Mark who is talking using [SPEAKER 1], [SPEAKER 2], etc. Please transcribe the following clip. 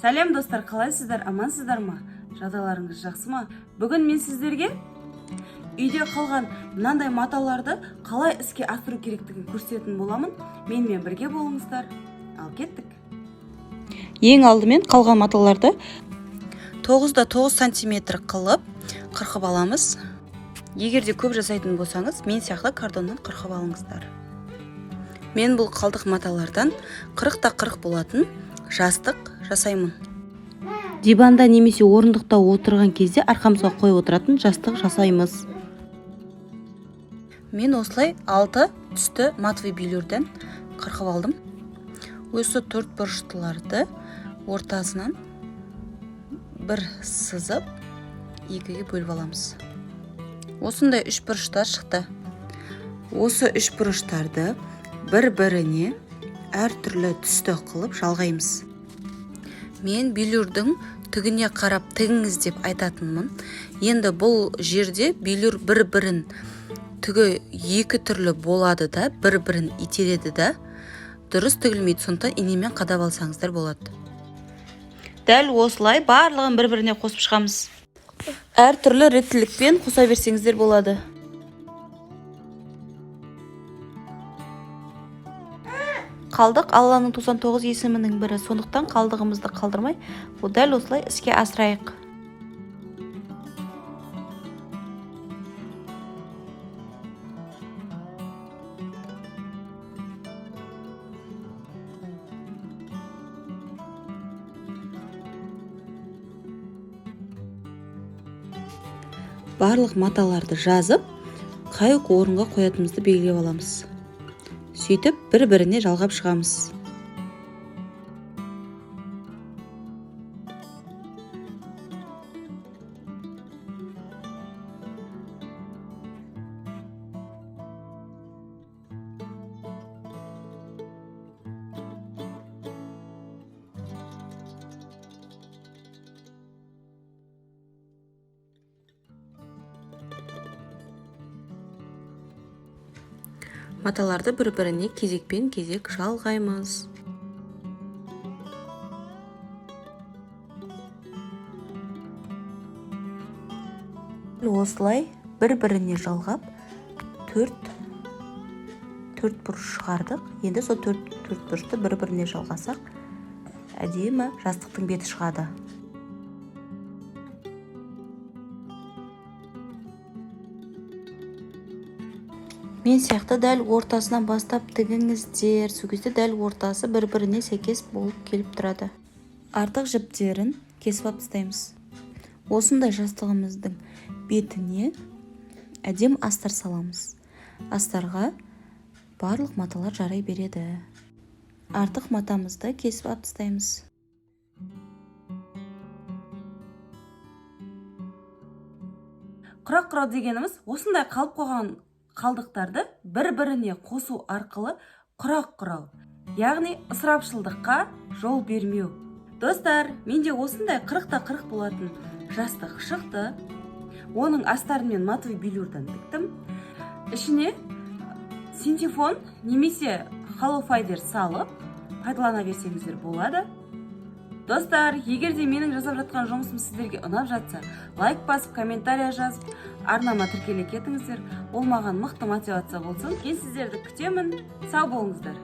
[SPEAKER 1] Сәлем, достар! Қалайсыздар, амансыздар ма? Жағдайларыңыз жақсы ма? Бүгін мен сіздерге үйде қалған мынандай маталарды қалай іске асыру керектігін көрсететін боламын. Менімен бірге болыңыздар. Ал кеттік. Ең алдымен қалған маталарды 9 да 9 сантиметр қылып қырқып аламыз. Егер де көп жасайтын болсаңыз, мен сияқты картоннан қырқып алыңыздар. Мен бұл қалдық маталардан 40 та 40 болатын жастық жасаймын. Диванда немесе орындықта отырған кезде арқамызға қойып отыратын жастық жасаймыз. Мен осылай алты түсті матовый велюрден қырқып алдым. Осы төрт бұрыштыларды ортасынан бір сызып, екіге бөліп аламыз. Осындай үш бұрыштар шықты. Осы үш бұрыштарды бір біріне әртүрлі түсті қылып жалғаймыз. Мен велюрдің түгіне қарап тігіңіз деп айтатынмын. Енді бұл жерде велюр бір бірін түгі екі түрлі болады да, бір бірін итереді да, дұрыс тігілмейді. Сондықтан инемен қадап алсаңыздар болады. Дәл осылай барлығын бір біріне қосып шығамыз. Әртүрлі реттілікпен қоса берсеңіздер болады. Қалдық Алланың 99 есімінің бірі, сондықтан қалдығымызды қалдырмай, дәл осылай іске асырайық. Барлық маталарды жазып, қай орынға қоятынымызды белгілеп аламыз. Сөйтіп бір біріне жалғап шығамыз. Маталарды бір біріне кезекпен кезек жалғаймыз. Осылай бір біріне жалғап, төрт төрт бұрыш шығардық. Енді сол төрт төрт бұрышты бір біріне жалғасақ, әдемі жастықтың беті шығады. Мен сияқты дәл ортасынан бастап тігіңіздер. Сол кезде дәл ортасы бір біріне сәйкес болып келіп тұрады. Артық жіптерін кесіп алып тастаймыз. Осындай жастығымыздың бетіне әдемі астар саламыз. Астарға барлық маталар жарай береді. Артық матамызды кесіп алып тастаймыз. Құрақ құрау дегеніміз – осындай қалып қойған қалдықтарды бір біріне қосу арқылы құрақ құрау, яғни ысырапшылдыққа жол бермеу. Достар, менде осындай 40 та 40 болатын жастық шықты. Оның астарын мен матовый велюрдан тіктім. Ішіне синтепон немесе холофайбер салып пайдалана берсеңіздер болады. Достар, егер де менің жасап жатқан жұмысым сіздерге ұнап жатса, лайк басып, комментария жазып, арнама тіркеле кетіңіздер. Ол маған мықты мотивация болсын. Мен сіздерді күтемін. Сау болыңыздар.